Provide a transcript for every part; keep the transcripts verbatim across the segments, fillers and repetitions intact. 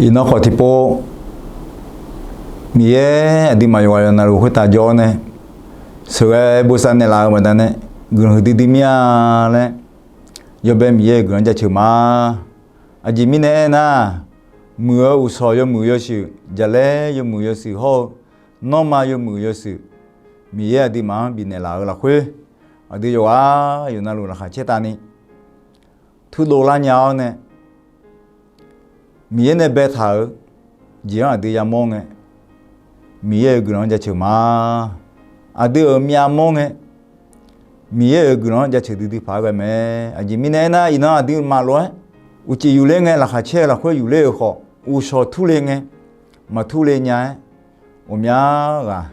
Iqnan khawf tiqpov, Miqyaer aqduimaf yawqghaq yawqnavluf khoertav jawr-awr nae, sheuqghae bosav naeqlaf-euq baqdanae, guiqlanq huiqdui dui mir-a laer, yawbae Miqyaer-euq guiqlanq-anr jaceuq ma. Aqjeq mirnae aernar, muiq-eu uqshawq yawmuiq yawshuif, jaqlaer yawmuiq yawshuif hawr-eu, nanrma yawmuiq yawshuif, Miqyaer aqduimaf-anr bifnaeq laf-euq lafkhoer, aqdui yawqghaq yawqnavluf laqkhaq caertavni turdov lar nya-awr nae, Miqyaer nae baetaq-euq jeq-anr aqdui yamawr ngae, Miqyaer-euq guiqlanq-anr jaceuq ma. Aqdui-euq myav mawr ngae, Miqyaer-euq guiqlanq-anr jaceuq duidui paq-aer ghae mae. Aqjeq mirnae aernar, iqnan aqduimaf lof-aer uqcif yufler ngae, laqkhaq caer-eu lafkhoer yufler-euq khawf, uqshawq turle ngae, maqturle nya-aer, ghawqmya ghaq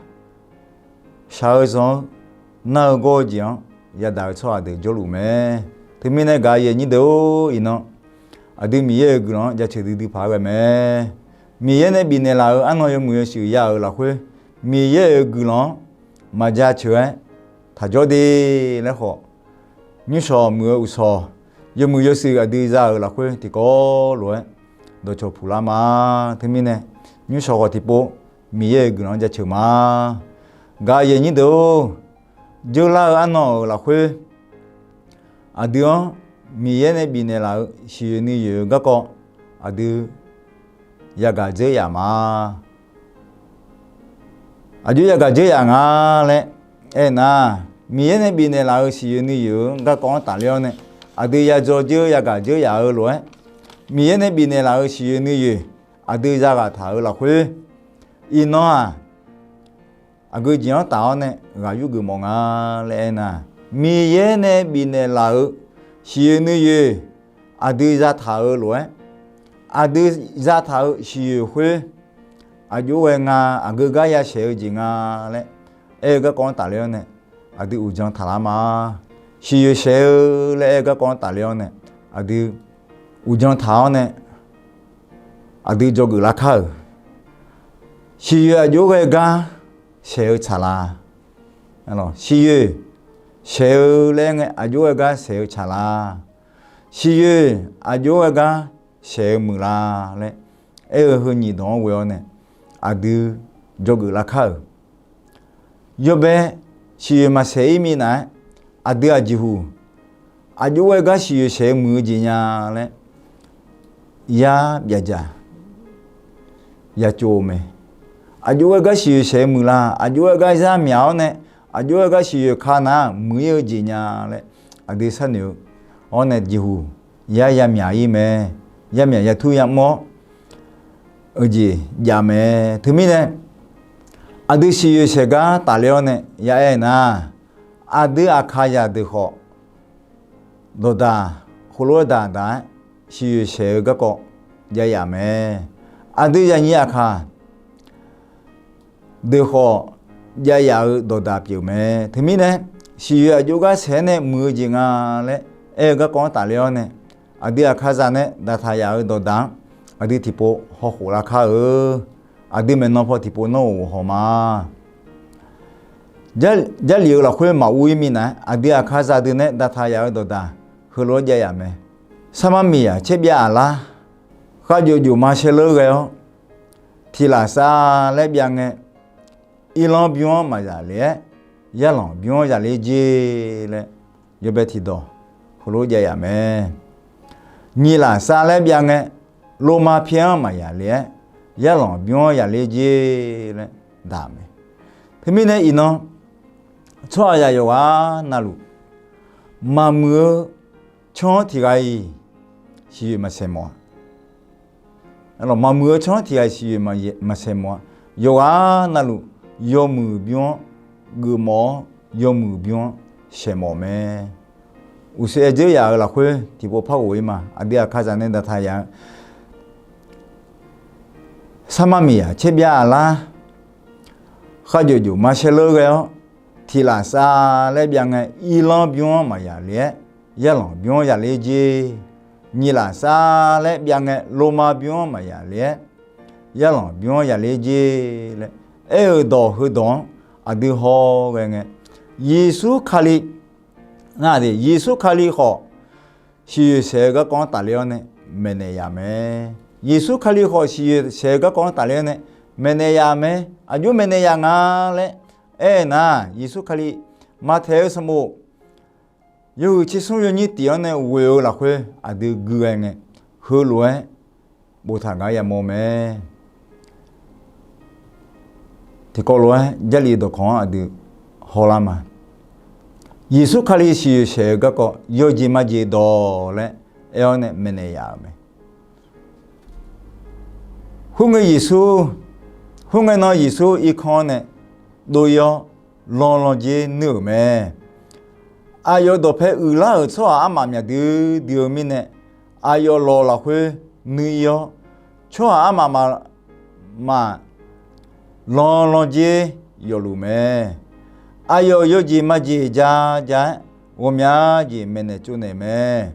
shaq-eu zanq-anr nar-eu gawr-eu jeq-anr yadaq-eu tsawrhaq deuq jawrluf mae. Teumirnae gaq-eu aqyuif aqnyir deuq-or, iqnan aqdui Miqyaer-euq guiqlanq-anr jaceuq duidui paq-aer ghae mae. Miqyaer nae bifnaeq laf-euq arnan yawmuiq yawshuif ya-euq lafkhoer, Miqyaer-euq guiqlanq-anr maqjaceuq-aer taq jawr de laer khawf, nymrshawq muiq-eu uqshawq yawmuiq yawshuif aqdui za-euq lafkhoer tiqkawv lof-aer dawqcawq puq lar ma. Teumirnae, nymrshawq khawf tiqpov Miqyaer-euq guiqlanq-anr jaceuq ma. Gaq-eu aqyuif aqnyir deuq-or, dzeurlar-eu arnan-euq lafkhoer, aqdui-anr Miqyaer nae bifnaeq laf-euq siqyoeq nuiyoeq-eu garkawv aqdui yagaq dzeur yaf ma. Aqjox yagaq dzeur yaf nga laer aernar, Miqyaer nae bifnaeq laf-euq siqyoeq nuiyoeq-eu garkawv-anr tafler-awr nae, aqdui yadzaw dzeur yagaq dzeur yaf-eu lof-aer, Miqyaer nae bifnaeq laf-euq siqyoeq nuiyoeq aqdui zaghaq taq-euq lafkhoer, iqnan-aq, aqgeu jeq-anr taf-awr nae ghaq yurgeuf mawf nga laer aernar, Miqyaer nae bifnaeq laf-euq siqyoeq nuiyoeq aqdui zataq-euq lof-aer, aqdui zataq-euq siqyoeq khoer aqjox ghae nga, aqgeu gar ya shaeq-eu jeq nga laer aer-eu garkawv-anr tafler-awr nae, aqdui uqdzan taqlar ma. Siqyoeq shaeq-eu laer aer-eu garkawv-anr tafler-awr nae, aqdui uqdzan taq-awr nae, aqdui dzawgeuf lar kar-euq. Siqyoeq aqjox ghae gar shaeq-eu tsaq la? Siqyoeq shaeq-eu laer aer ngae, aqjox ghae gar shaeq-eu tsaq la? Siqyoeq aqjox ghae gar shaeq-eu muiq la laer aer-eu heu nyiq dawq-anr ghoe-awr nae, aqdui dzawgeuf lar kar-euq. Yawbae siqyoeq maqshaeq-ir minav-aer, aqdui aqjeqhuq aqjox ghae gar siqyoeq shaeq-eu muiq-eu jeq nya laer yar byaqjaq ya tsov-eu mae. Aqjox ghae gar siqyoeq shaeq-eu muiq la? Aqjox ghae gar zar myaq-awr nae, aqjox ghae gar siqyoeq ka nar muiq-ir-eu jeq nya laer aqdui sharnoeq-eu awr nae jeqhuq yar yamyaq-ir mae. Yamyaq yatur yamr-awr -eu jeq jav mae. Teumirnae, aqdui siqyoeq shaeq gar tafler-awr nae ya aer nar, aqdui aqkaqzaq deuq khawf dawqdaq heulof-aer daq daq-aer siqyoeq shaeq-eu garkawv jav yaf mae. Aqdui zaqnyiq aqkaq deuq khawf jav yaf-eu dawqdaq pyeuf mae. Teumirnae, siqyoeq aqjox gar shaeq-aer nae muiq-eu jeq nga laer aer-eu garkawv-anr tafler-awr nae, aqdui aqkaqzaq nae daqtaq yaf-euq dawqdaq-anr aqdui tiqpov hawkhof lar kar-eu. Aqdui maeqnan paw tiqpov nanr-euq ghof haw ma. Jarlif-eu lafkhoer maqur-ir minav-aer, aqdui aqkaqzaq deuq nae daqtaq yaf-euq dawqdaq heulof-aer jav yaf mae. Sarmar miqyaq caer byav aqlar, khavjof jofma shaerleur ghae-awr, tiq laf sav laer byav ngae, irlanr bymr-anr maqzaf le-aer, yarlanq bymr-anr zaf ler jer laer, yawbae tiqdawq heulof-aer jav yaf mae. Nyiq laf sav laer byav ngae, lormav pyaer-anr maqzaf le-aer, yarlanq bymr-anr zaf ler jer laer daq mae. Teumirnae iqnan, tsawrhaqzaq yawqghaq navluf, maqmuiq-eu tsanr-anr tiq ghaq-iq siqyoeq maqsaeq mawf-a. Maqmuiq-eu tsanr-anr tiq ghaq-iq siqyoeq maqsaeq mawf-a. Yawqghaq navluf, yawmuiq bymr-anr geufmawf-awr, yawmuiq bymr-anr saeq mawf mae. Uqshoe aer dzeur yaf-euq lafkhoer tiqpov par ghof-ir ma. Aqdui aqkaqzaq nae daqtaq yaf-eu sarmar miqyaq caer byav aqlar, khavjof jofma shaerleur ghae-awr, tiq laf sav laer byav ngae, irlanr bymr-anr maqzaf le-aer, yarlanq bymr-anr zaf ler jer. Nyiq laf sav laer byav ngae, lormav bymr-anr maqzaf le-aer, yarlanq bymr-anr zaf ler jer laer aer-euq dawq heudawq-anr aqdui haw ghae ngae, Yeqsur Kali, nar, Yeqsur Kali khawf siqyoeq saeq-eu garkawv-anr tafler-awr nae maeqnaeq yaf mae. Yeqsur Kali khawf siqyoeq saeq-eu garkawv-anr tafler-awr nae maeqnaeq yaf mae. Aqjox maeqnaeq yaf nga laer aer-eu nar, Yeqsur Kali Maqtaeq-eu sanqbof yawhuiq tsersmr yawnyir tiq-anr nae ghoe-eu lafkhoer aqdui gui ghae ngae, heulof-aer boftaq gar yamawr mae. Tiqkawv lof-aer Jarlif dawqkawq-anr aqdui hawlar ma. Yeqsur Kali siqyoeq saeq-eu garkawv yawjeq majeq dawq laer aer-awr nae maeqnaeq yaf-euq mae. Khoerngae Yeqsur, khoerngae nan Yeqsur irkanr-anr nae dov-ir-awr, lanlan jer nuir-euq mae. Aqyawf dawqpae uiqlar-euq tsawrhaq armaf myaq duidui-eu mirnae, aqyawf lawq lafkhoer nuir-ir-awr, tsawrhaq armaf maf maf lanlan jer yawfluf mae. Aqyawf yawjeq majeq ja ja-aer, ghawqmya jeq maeqnaeq tsovnaeq mae.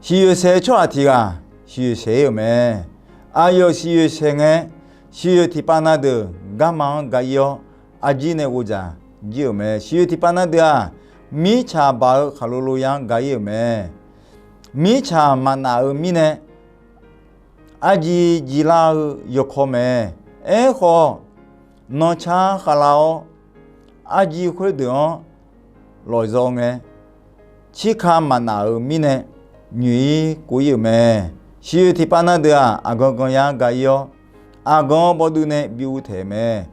Siqyoeq saeq-eu tsawrhaq tiq ghaq siqyoeq saeq-ir-euq mae. Aqyawf siqyoeq saeq ngae, siqyoeq tiqpav na deuq garma-anr ga-ir-awr, arjir nae ghovdzaq jir-euq mae. Siqyoeq tiqpav na deuq-aq, mirtsaq baq-eu khaqlo lo yar-anr ga-ir-euq mae. Mirtsaq maqnaf-eu mirnae, arjir jir lar-eu yawkawr mae. Aerkhawf, nancar khavlar-awr, arjir khoerdeuq-anr lawqzaw ngae, cirka maqnaf-euq mirnae, nyoeq-ir kov-ir-euq mae. Siqyoeq tiqpav na deuq-aq, aqgan gan yar ga-ir-awr, aqgan bawduv nae bi uvtaeq mae.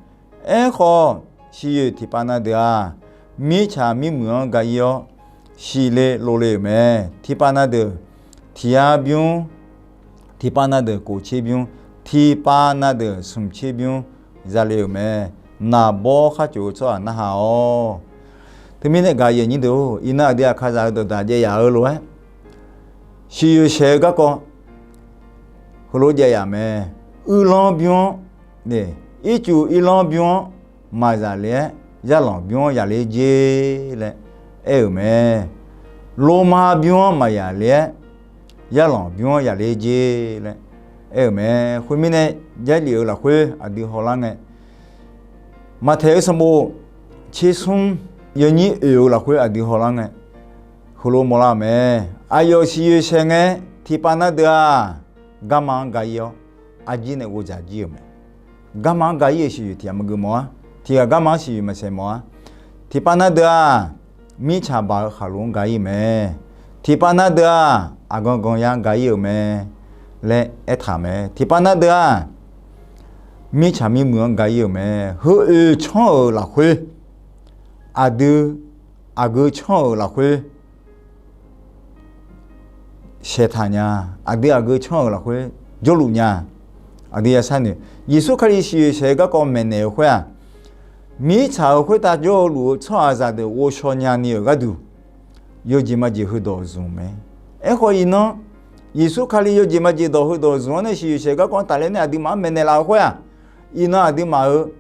Aerkhawf, siqyoeq tiqpav na deuq-aq, mirtsaq mirmuiq-anr ga-ir-awr, siqle lovle-euq mae. Tiqpav na deuq tiq yar bymr, tiqpav na deuq kof tser bymr, tiqpav na deuq smq tser bymr zale-euq mae. Naqbawr khar cof-eu tsawrhaq narhaq-awq. Teumirnae gaq yaeq nyir deuq-or, iqnan aqdui Aqkaqzaq-eu dawqdaq jaev yaf-eu lof-aer, siqyoeq saeq-eu garkawv heulof jaev yaf mae. Uiqlanq bymr-anr, ircuf irlanq bymr-anr maqzaq le-aer, yarlanq bymr-anr yaqler jer laer aer-euq mae. Lormav bymr-anr maqzaq le-aer, yarlanq bymr-anr yaqler jer laer aer-euq mae. Khoermirnae, Jarlif-euq lafkhoer aqdui hawlar ngae, Maqtaeq-eu sanqbof tsersmr yawnyir oeq-eu lafkhoer aqdui hawlar ngae, heulof mawrlar-euq mae. Aqyawf siqyoeq saeq ngae, tiqpav na deuq-aq, garma-anr ga-ir-awr, arjir nae ghovdzaq jir-euq mae. Garma-anr ga-ir-euq siqyoeq tiq ghaq maqgeuf mawf-ar. Tiq ghaq garma-anr siqyoeq maqsaeq mawf-ar. Tiqpav na deuq-aq, mirtsaq baq-eu khaqlo-anr ga-ir-euq mae. Tiqpav na deuq-aq, aqgan gan yar-anr ga-ir-euq mae laer aertaq mae. Tiqpav na deuq-aq, mirtsaq mirmuiq-anr ga-ir-euq mae. Heu oeq tsanr-euq lafkhoer, aqdui aqgeu tsanr-euq lafkhoer saeqtaq nya, aqdui aqgeu tsanr-euq lafkhoer jawrluf nya. Aqdui yasar noeq, Yeqsur Kali siqyoeq saeq-eu garkawv maeqnaeq-eu khoer-aq, mirtsaq-euq khoertav jawr-eu luf-eu tsawrhaqzaq deuq ghovshaw nyani-euq gharduq, yawjeq majeq heudawq zmq mae. Aerkhawf iqnan, Yeqsur Kali yawjeq majeq dawq heudawq zmq-anr nae siqyoeq saeq garkawv-anr tafler nae aqduimaf-anr maeqnaeq laf-eu khoer-aq, iqnan aqduimaf-euq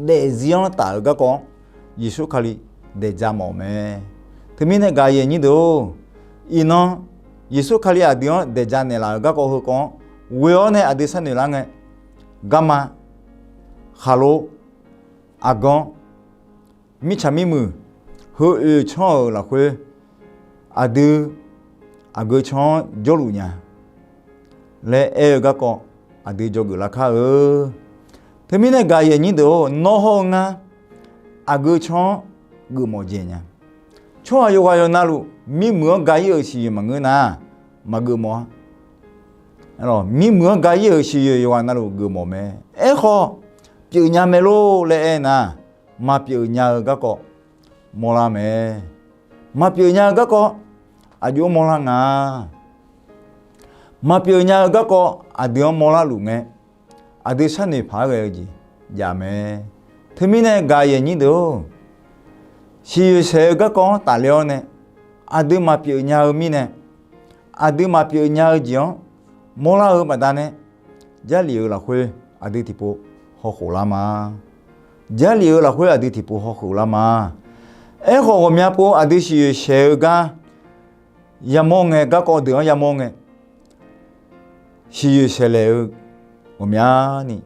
daefzir-anr taf-eu garkawv-anr Yeqsur Kali daeqdza mawf mae. Teumirnae gaq yaeq nyir deuq-or, iqnan Yeqsur Kali aqdui-anr daeqdza naeqlaf-euq garkawv heukawv-anr ghoe-awr nae aqdui sharnoeq lar ngae, garma, khaqlo, aqgan, mirtsaq mirmuiq, heu oeq tsanr-euq lafkhoer aqdui aqgeu tsanr-anr jawrluf nya laer aer-eu garkawv aqdui dzawgeuf lar kar-eu. Teumirnae gaq yaeq nyir deuq-or, nawr hawr-eu ngar aqgeu tsanr-anr geufmawf jeq nya. Tsawrhaq yawqghaq yawqnavluf mirmuiq-anr ga-ir-euq siqyoeq maqngeur nar, maqgeuf mawf-a. Mirmuiq-anr ga-ir-euq siqyoeq yawqghaq navluf geufmawf mae. Aerkhawf, pyeufnya mae lor laer aer nar, maqpyeuf nya-eu garkawv mawrlar mae. Maqpyeuf nya-eu garkawv aqjox-anr mawrlar nga. Maqpyeuf nya-eu garkawv aqdui-anr mawrlar luf ngae, aqdui sharnoeq paq-aer ghae-eu jeq jav mae. Teumirnae gaq yaeq nyir deuq-or, siqyoeq saeq-eu garkawv-anr tafler-awr nae, aqdui maqpyeuf nya-eu mirnae, aqdui maqpyeuf nya-eu jeq-anr mawrlar-eu baqdanae, Jarlif-euq lafkhoer aqdui tiqpov hawkhof lar ma. Jarlif-euq lafkhoer aqdui tiqpov hawkhof lar ma. Aerkhawf ghawqmya pov aqdui siqyoeq saeq-eu gar yamawr ngae, garkawv deuq-anr yamawr ngae, siqyoeq saeqlaeq-eu ghawqmyani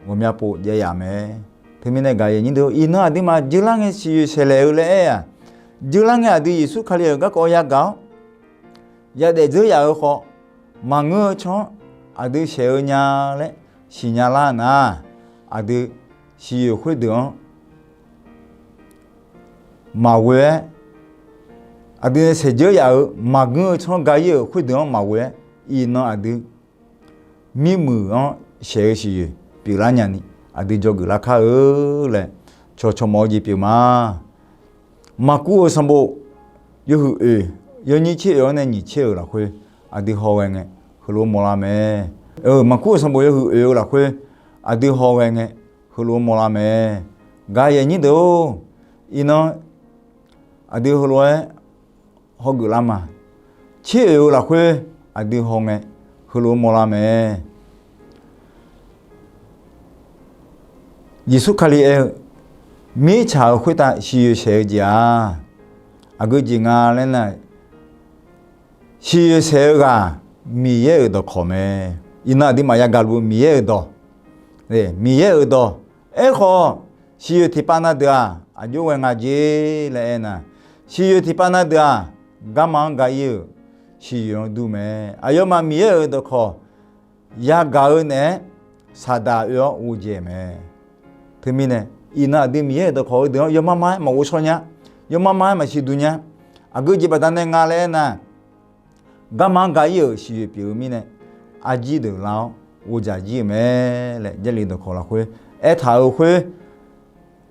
ghawqmya pov jav yaf mae. Teumirnae gaq yaeq nyir deuq-or, iqnan aqduimaf jeurlar ngae siqyoeq saeqlaeq-eu laer aer-aq, jeurlar ngae aqdui Yeqsur Kali-euq garkawv yagaq-awr yadaef dzeur yaf-eu khawf, maqngeur-eu tsanr-anr aqdui saeq-eu nya laer siqnya lar nar, aqdui siqyoeq khoerdeuq-anr maqghoe-aer, aqdui nae saeqdzeur yaf-euq maqgeur-eu tsanr ga-ir-euq khoerdeuq-anr maqghoe-aer, iqnan aqdui mirmuiq-anr saeq-eu siqyoeq pyeuflar nyani, aqdui dzawgeuf lar kar-eu laer cawqcawq mawf-eu jeq pyeuf ma. Maqkuv-euq sanqbof yawhuiq oeq, yawnyir tser oeq-anr nae nyiq tser oeq lafkhoer aqdui hawghae ngae, heulof-aer mawrlar mae. Maqkuv-euq sanqbof yawhuiq oeq-eu lafkhoer aqdui hawghae ngae, heulof-aer mawrlar mae. Gaqyaf nyir deuq-or, iqnan aqdui heulof-aer hawgeuf lar ma. Tser oeq-eu lafkhoer aqdui hawngae, heulof-aer mawrlar mae. Yeqsur Kali aer-eu, mirtsaq-euq khoertav siqyoeq saeq-eu jeq-aq, aqgeu jeq nga laer nar, siqyoeq saeq-eu ghaq Miqyaer-euq dawqkawq mae. Iqnan aqduimaf yagaq luf-eu Miqyaer-euq dawq, Miqyaer-euq dawq. Aerkhawf, siqyoeq tiqpav na deuq-aq, aqjox ghae nga jer laer aernar, siqyoeq tiqpav na deuq-aq, garma-anr ga-ir-euq siqyoeq-anr dur mae. Aqyawfmaf Miqyaer-euq dawqkawq yagaq-eu naeq-aer, Saqdaq oe-awr ghovjae-euq mae. Teumirnae, iqnan aqdui Miqyaer-euq dawqkawq heudeuq-anr yawmar mar-aer maqghovshaw nya, yawmar mar-aer maqsiq duq nya. Aqgeu jeq baqdanae nga laer aernar, garma-anr ga-ir-euq siqyoeq pyeuf-eu mirnae, arjir deuq lar-awr ghovdzaq jir-euq mae laer Jarlif dawqkawq lafkhoer aertaq-euq khoer,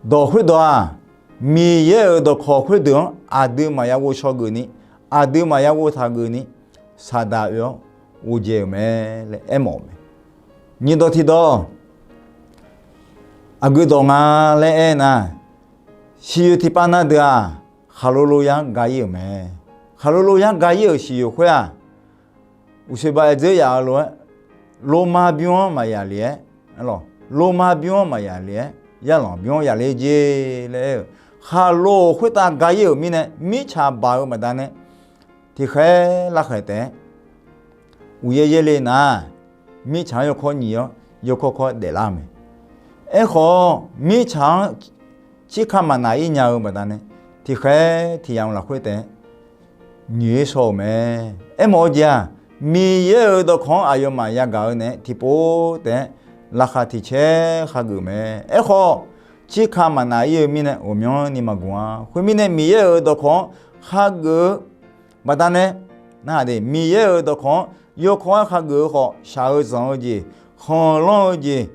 dawq khoerdawq-aq, Miqyaer-euq dawqkawq khoerdeuq-anr aqduimaf ya ghovshaw geufni, aqduimaf ya ghovtaq geufni, Saqdaq oe-awr ghovjae-euq mae laer aermawf-eu mae. Nyiqdawq tiqdawq, aqgeu dawq nga laer aernar, siqyoeq tiqpav na deuq-aq, khaqlo lo yar-anr ga-ir-euq mae. Khaqlo lo yar-anr ga-ir-euq siqyoeq khoer-aq, uqshoe ba aer dzeur yaf-eu lof-aer, Lormav bymr-anr maqyaf le-aer, Lormav bymr-anr maqyaf le-aer, yarlanq bymr-anr yaf le jer laer aer-euq, khaqlo khoertav ga-ir-euq mirnae, mirtsaq baq-eu baqdanae, tiqkhaer larkhaeq taef-aer uqyaer yaerle nar, mirtsaq-anr yawkawr nyiq-awr, yawkawr kawr daeflar-eu mae. Aerkhawf, mirtsaq-anr tsirka maqnaq-ir nya-eu baqdanae, tiqkhaer tiq yamq lafkhoer taef-aer nyoeq-ir shaw-euq mae. Aermawf-eu jeq-aq, Miqyaer-euq dawqkawq-anr aqyawfmaf yagaq-eu naeq-aer tiqpov taef-aer laqkhaq tiq caer khageuf mae. Aerkhawf, tsirka maqnaq-ir-eu mirnae ghawqmyanrni maqgmq-a. Khoermirnae, Miqyaer-euq dawqkawq-anr khageuf-eu baqdanae, nar-aq de, Miqyaer-euq dawqkawq-anr yawkawr-aer khageuf-eu khawf, shaq-eu zanq-eu jeq, khanqlanr-eu jeq,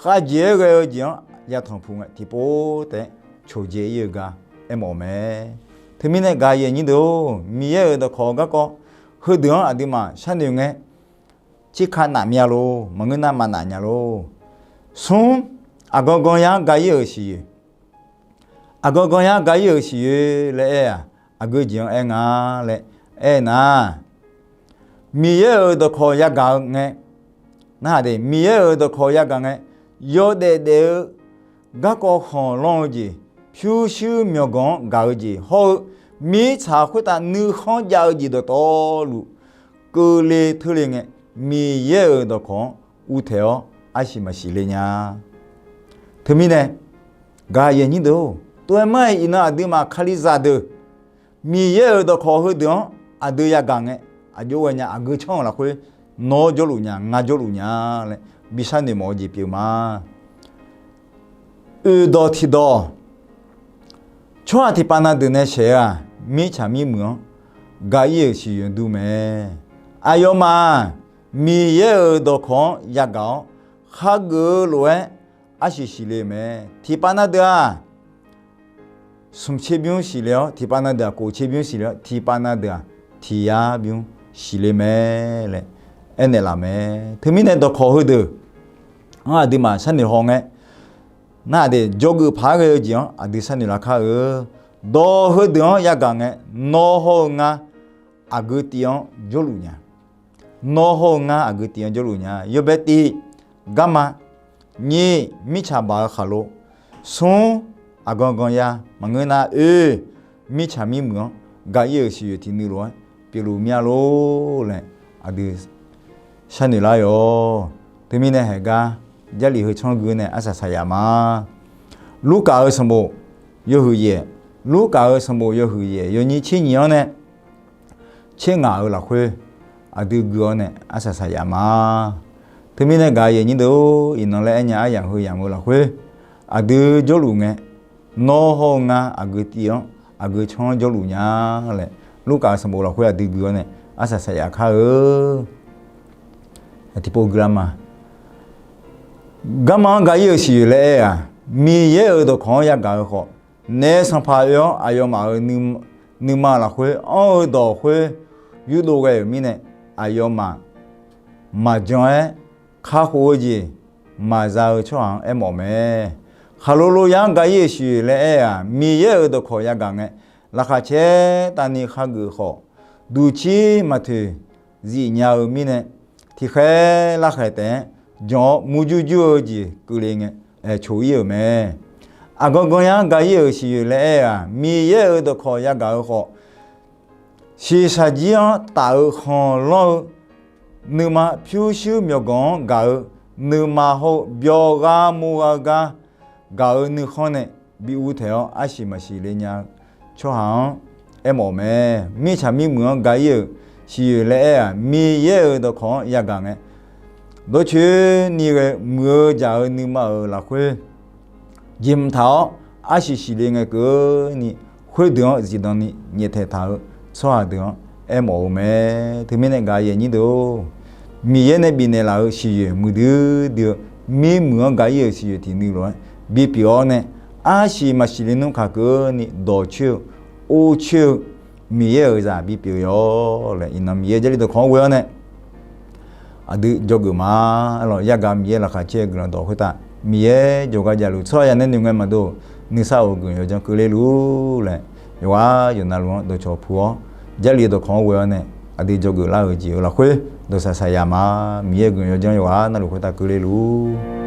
khavjeq-aer ghae-eu jeq-anr yatanq puq ngae, tiqpov taef-aer coqdzae-ir-eu gar aermawf-eu mae. Teumirnae gaq yaeq nyir deuq-or, Miqyaer-euq dawqkawq garkawv heudeuq-anr aqduimaf sharnoeq ngae, tsirka naf myav lor, maqngeur nar maqnaf nya lor. Smr, aqgan gan yar-anr ga-ir-euq siqyoeq. Aqgan gan yar-anr ga-ir-euq siqyoeq laer aer-aq, aqgeu jeq-anr aer nga laer aernar, Miqyaer-euq dawqkawq yagaq-eu ngae, nar-aq de, Miqyaer-euq dawqkawq yagaq ngae, yawdaef daef-eu garkawv khanqlanr-eu jeq, pyurshuir myawqganq-anr gaq-eu jeq hawr-eu, mirtsaq khoertav nuikhanr jav-eu jeq dawqtawvluf keuvle teurle ngae, Miqyaer-euq dawqkawq-anr uvtaeq-awr arsiq maqsiq le nya. Teumirnae, gaq yaeq nyir deuq-or, tov-aer mar-aer iqnan aqduimaf Kalizaq deuq, Miqyaer-euq dawqkawq heudeuq-anr aqdui yagaq ngae, aqjox ghae nya, aqgeu canr-euq lafkhoer nawr jawrluf nya, ngar jawrluf nya laer bi sharnoeq mawf-eu jeq pyeuf ma. Oeq dawq tiq dawq, tsawrhaq tiqpav na deuq nae saeq-eu-aq, mirtsaq mirmuiq-anr ga-ir-euq siqyoeq dur mae. Aqyawfmaf-aq, Miqyaer-euq dawqkawq-anr yagaq-awr, khageuf-eu lof-aer arsiq siqle-eu mae. Tiqpav na deuq-aq, smq tser bymr siqle-awr, tiqpav na deuq-aq, kof tser bymr siqle-awr, tiqpav na deuq-aq, tiq yar bymr siqle mae laer aernaeq laf mae. Teumirnae dawqkawq heudeuq-anr aqduimaf sharnoeq haw ngae, nar-aq de, jawrgeuf paq-aer ghae-eu jeq-anr aqdui sharnoeq lar kar-eu. Dawq heudeuq-anr yagaq ngae, nawr hawr-eu ngar aqgeu tiv-anr jawrluf nya. Nawr hawr-eu ngar aqgeu tiv-anr jawrluf nya. Yawbae tiv, garma, nyiq, mirtsaq baq-eu khaqlo, smr, aqgan gan yar, maqngeur nar oe, mirtsaq mirmuiq-anr ga-ir-euq siqyoeq tiq nuiv lof-aer pyeufluf mir-a lor laer aqdui sharnoeq lar-awq. Teumirnae haeq gar, Jarlif heu tsanr gui nae arsaq saqyaf ma. Lurkaf-euq sanqbof yawhuiq yaeq, Lurkaf-euq sanqbof yawhuiq yaeq yawnyir tser nyiq-anr nae tser ngaq-euq lafkhoer aqdui gui-awr nae arsaq saqyaf ma. Teumirnae gaq-eu aqyuif aqnyir deuq-or, iqnan laer aernya aryamq heu yamq-eu lafkhoer aqdui jawrluf ngae, nawr hawr-eu ngar aqgeu tiv-anr aqgeu canr-anr jawrluf nya laer, Lurkaf sanqbof lafkhoer aqdui gui-awr nae arsaq saqyaf kar-eu. Tiqpov guiqlanq ma. Garma-anr ga-ir-euq siqyoeq laer aer-aq, Miqyaer-euq dawqkawq-anr yagaq-eu khawf, naef sanqpaq oe-awr aqyawfmaf-euq nuima lafkhoer anr-eu dawq khoer yurdov ghae-euq mirnae, aqyawfmaf maqjan-aer kakhof-eu jeq maqza-eu tsawrhaq-anr aermawf mae. Khaqlo lo ya-anr ga-ir-euq siqyoeq laer aer-aq, Miqyaer-euq dawqkawq yagaq ngae, laqkhaq caer tavni khageuf khawf, duqcir maqtoeq zifnya-eu mirnae, tiqkhaer larkhaeq taef-aer jan-awr murjur jur-eu jeq keuvle ngae, coq-ir-euq mae. Aqgan gan ya-anr ga-ir-euq siqyoeq laer aer-aq, Miqyaer-euq dawqkawq yagaq-eu khawf, shiqshaq jir-anr taf-eu khanqlanr-eu nuima pyurshuir myawqganq-anr gaq-eu nuima hawr-eu byawq gha mur gha-eu gar gaq-eu nuikhanr nae bi uvtaeq-awr arsiq maqsiq le nya-eu tsawrhaq-anr aermawf-eu mae. Mirtsaq mirmuiq-anr ga-ir-euq siqyoeq laer aer-aq, Miqyaer-euq dawqkawq-anr yagaq ngae, dawrcoeni ghae muiq-eu jaq-eu nuima-euq lafkhoer jeqhmq taq-awr arsiq siqle ngae keuvni, khoerdeuq-anr zifdan ni nyaeftaeq taq-eu tsawrhaq deuq-anr aermawf-eu mae. Teumirnae gaq-eu aqyuif aqnyir deuq-or, Miqyaer nae bifnaeq laf-euq siqyoeq muiqdui dui-eu mirmuiq-anr ga-ir-euq siqyoeq tiq nuiv lof-aer bipyeuf-awr nae, arsiq maqsiq le nmr kaq keuvni dawqcoer-eu, orcoer-eu Miqyaer-euq zaq bipyeuf-eu yawr laer, iqnan Miqyaer Jarlif dawqkawq-anr ghoe-awr nae aqdui jawrgeuf ma. Arlawq, yagaq Miqyaer laqkhaq caer-eu guiqlanq dawq khoertav Miqyaer jawrgar javluf tsawrhaqzaq nae noeqngae maqdov-eu nuisar of guiqlanq yawdzanr keuvle luf laer, yawqghaq yawqnavluf-anr dawqcawq pu-awr, Jarlif dawqkawq-anr ghoe-awr nae aqdui jawrgeuf lar-euq jeq-euq lafkhoer dawqsaq saqyaq ma. Miqyaer-euq guiqlanq yawdzanr yawqghaq navluf khoertav keuvle luf